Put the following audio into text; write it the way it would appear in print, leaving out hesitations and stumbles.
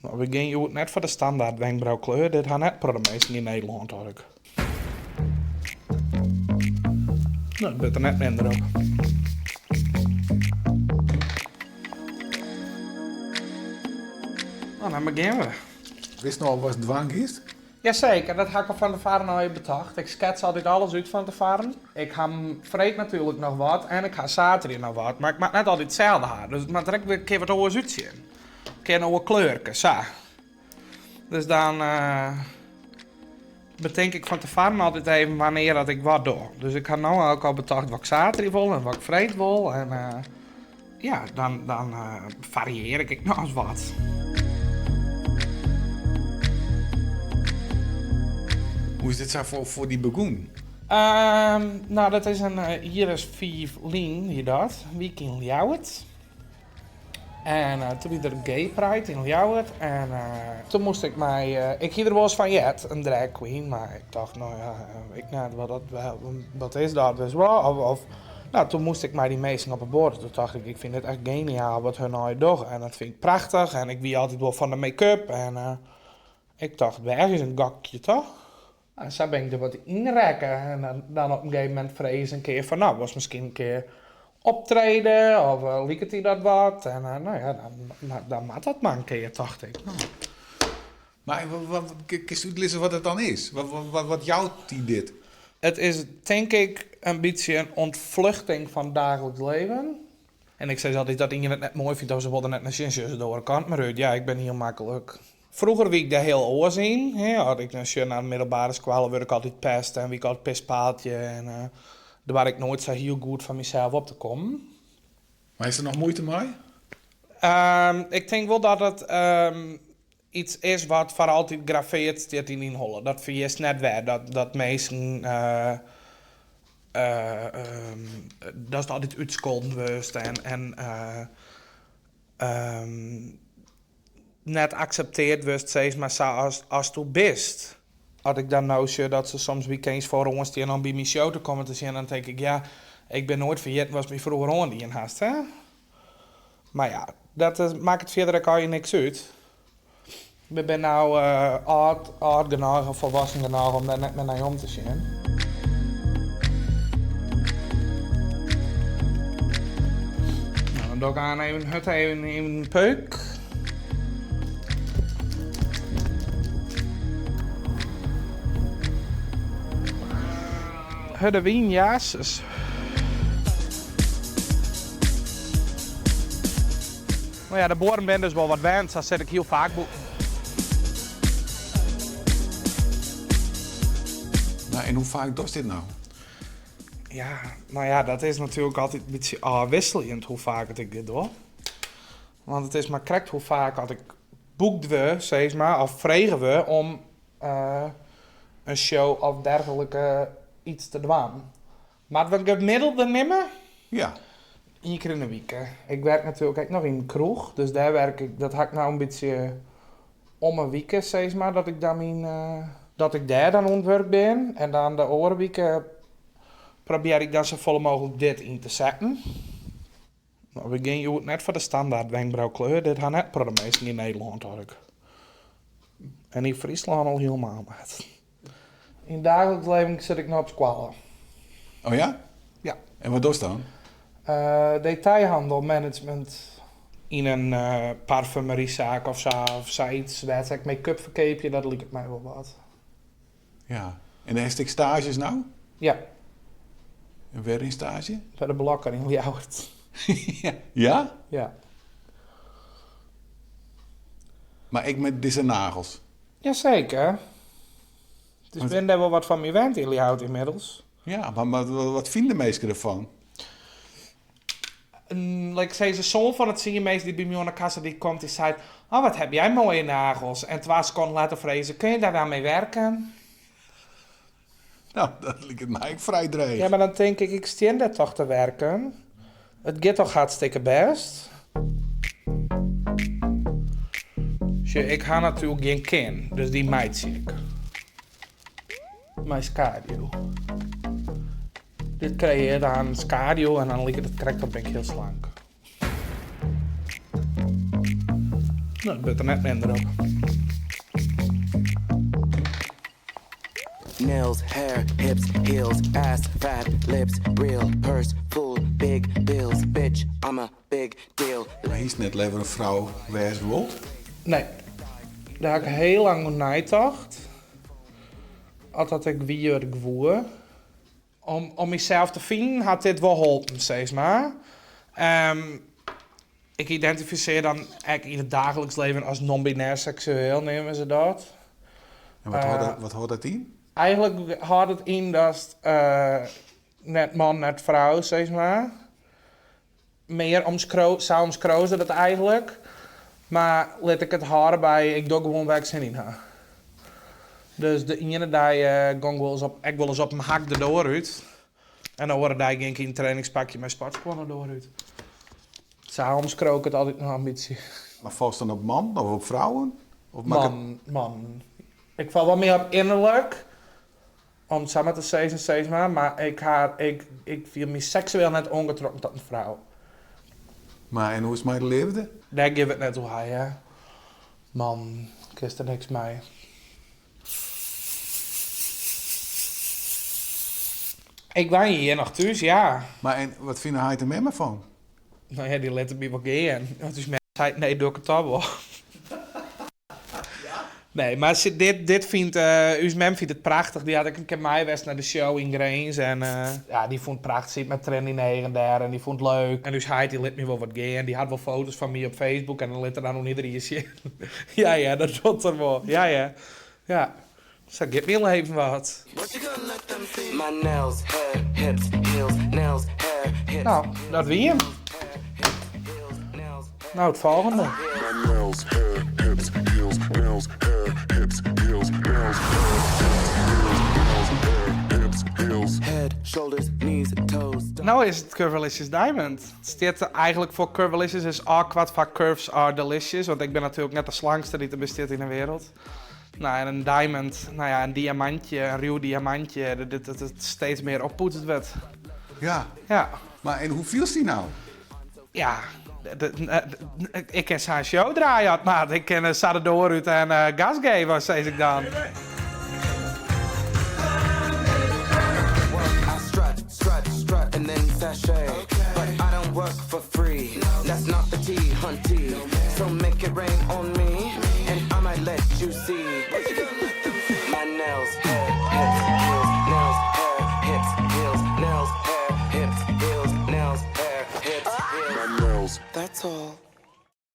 No, we gean hjoed net foar de standaard wenkbraukleur, dit ha net in protte minsken yn Nederlân, tocht ik. No, it wurdt der net minder op. No, dan begjinne we. Witst no al watst dwaan giest? Jaseker, dat ha ik al fan tefoaren al betocht. Ik skets altyd alles út fan tefoaren. Ik ha freed natuerlik noch wat en ik ha saterdei noch wat, mar ik moat net altyd itselde ha, dus it moat der ek wer in kear wat oars útsjen. Kear in oar kleurke, sa. Dus dan betink ik fan tefoaren altyd even wannear dat ik wat doch. Dus ik ha no ek al betocht wat ik saterdei wol en wat ik freed wol en ja, dan, dan fariearje ik ek noch ris wat. Hoe is dit sa foar dy begûn? No, dat is in jier as fiif lyn, wie dat. Wie ik yn Ljouwert. En toen wie der Gay Pride yn Ljouwert en toen moast ik mei, ik hie der wolris fan heard, in drag queen, mar ik tocht, no ja, ik net, wat dat, wat is dat, dus wat, of, no, toen moast ik mei dy minsken op 'e boat, toen tocht ik, ik fyn dit echt geniaal wat hun allegear dogge en dat fyn ik prachtich en ik wie altyd wol fan de make-up en ik tocht, wêr is in gokje toch? En sa bin ik der wat yn rekke. En dan op in gegeven momint freegje se in kear fan, no, wolst miskien in kear optrede of liket dy dat wat? En no ja, dan moat dat mar in kear, tocht ik. No. Mar kinst útlizze wat it dan is? Wat jout dy dit? It is tink ik in bytsje in ûntfluchting fan it daagliks leven. En ik sis altyd dat ien it net moai fynt of se wol der net nei sjen, sjogge se de oare kant mar út. Ja, ik bin hiel maklik. Froeger wie ik dêr hiel oars yn. As ik dan sjoch nei de middelbare skoalle wurd ik altyd pest en wie ik altyd pispaaltje en doar ik noait sa hiel goed foar mysels op te kommen. Mar is der noch muoite mei? Ik tink wol dat it iets is wat foar altyd graveard stiet yn dyn holle. Dat ferjitst net wer, dat minsken datst altyd útskolden wurdst en net aksepteard wurdst sis mar sa asto bist. As ik dan no sjoch dat se soms wykeins foaroan stean om by myn show te kommen te sjen, dan tink ik, ja, ik bin noait ferjitten watst my froeger oandien hast, hè? Mar ja, dat makket fierder ek allegear niks út. We binne no âld, âld genôch en folwossen genôch om dêr net mear nei om te sjen. No, dan doch ik aan even hurd even in peuk. Hurde wyn, jezus. No ja, de buorren binne dus wol wat wend, sa sit ik hiel faak bûten. No, en hoe faak dochst dit no? Ja, no ja, dat is natuerlik altyd in bytsje ôfwisseljend hoe faak dat ik dit doch. Want it is mar krekt hoe faak at ik boekt wurd, sis mar, of frege wurd om in show of dergelike iets te dwaan. Moatte we in gemiddelde nimme? Ja. Ien kear yn 'e wike. Ik werk natuerlik ek noch yn in kroech, dus dêr werk ik, dat ha ik no in bytsje om 'e wike sis mar, dat ik dan myn, dat ik dêr dan oan it wurk bin. En dan de oare wike probearje ik dan safolle mooglik dit yn te setten. No, we gean hjoed net foar de standaard wenkbraukleur, dit ha net in protte minsken yn Nederlân, tocht ik. En yn Fryslân al hielemaal net. Yn it daagliks leven sit ik no op skoalle. Oh ja? Ja. En wat dochst dan? Detailhandel management. Yn in parfumerysaak of sa, of sayts, wêr't se ek make-up ferkeapje, dat liket my wol wat. Ja. En hast ek staazjes no? Ja. En wêr yn staazje? By de Blokker yn Ljouwert. Ja? Ja. Mar ek mei dizze nagels? Jaseker. Dus bin dêr wol wat fan my wend yn Ljouwert ynmiddels. Ja, mar wat fine de minsken derfan? Lit ik sizze, sân fan de tsien minsken dy't by my oan de kassa dy komt, dy seit, Oh, wat heb jij mooie nagels. En twa sekonden letter freegje se, Kun je daar wel mee werken? No, dat liket my ek frij dreech. Ja, mar dan tink ik, ik stean dêr toch te werken. It giet toch hartstikke bêst? Sjoch, ik ha natuerlik gjin kin, dus dy meitsje ik. Mei skaduw. Dit kreëarret dan skaduw en dan liket it krekt of bin ik hiel slank. No, it wurdt der net minder op. Nails, hair, hips, heels, ass, fat, lips, real, purse, full, big bills, bitch, I'm a big deal. Mar hiest net leaver in frou wêze wold? Nee. Dêr ha ik hiel lang oer neitocht. As dat ik wie wat ik woe. Om mysels te finen hat dit wol holpen, sis mar. Ik identifisearje dan ek yn it daagliks leven as non-binair seksueel, neame se dat. En wat hâldt dat, wat hâldt dat yn? Eigenlik hâldt it yn datst net man, net frou, sis mar. Mear omskriuw, sa omskriuwe se dat eigenlik. Mar lit ik it hâlde by ik doch gewoan wêr't ik sin yn ha. Dus de iene dei gong ik wolris op, ek wolris op in hak de doar út. En de oare dei gean ik yn in trainingspakje mei sportskuon de doar út. Sa omskriuw ik it altyd noch in bytsje. Mar falst dan op mannen of op frouwen? Of makket. Man, mannen. Ik fal wol mear op inerlik, om it sa mar te sizzen, sis mar. Mar ik ha, ik, ik fiel my seksueel net oangetrokken tot in frou. Mar en hoe is it mei de leafde? Dêr gean we it net oer ha, hear. Man, kinst der niks mei. Ik wenje hjir noch thús, ja. Mar en wat fine heit en mem derfan? No ja, dy litte my wol gean. Want ús mem seit, nee, doch ik it toch wol. Nee, mar dit, dit fynt, ús mem fynt it prachtich. Dy hat ek in kear mei west nei de show yn Grins. En ja, dy fûn it prachtich. Siet mei triennen yn de eagen dêr en dy fûn it leuk. En ús heit dy lit my wol wat gean. Dy hat wol foto's fan my op Facebook en dan lit er dan oan iderien sjen. Ja hear, dat docht er wol. Ja hear. Ja. Sa giet myn leven wat. No, dat wie him. No, it folgjende. No is it Curvalicious Diamond. It stiet eigenlik foar Curvalicious is ôfkoart foar Curves are Delicious, want ik bin natuerlik net de slankste dy't der bestiet yn 'e wereld. No, en in diamond, no ja, in diamantje, in ruw diamantje, dat it steeds mear oppoetst wurdt. Ja. Ja. Mar en hoe fielst dy no? Ja, ik kin sa in show draaie as moat. Ik kin sa de doar út en gas geven, sis ik dan.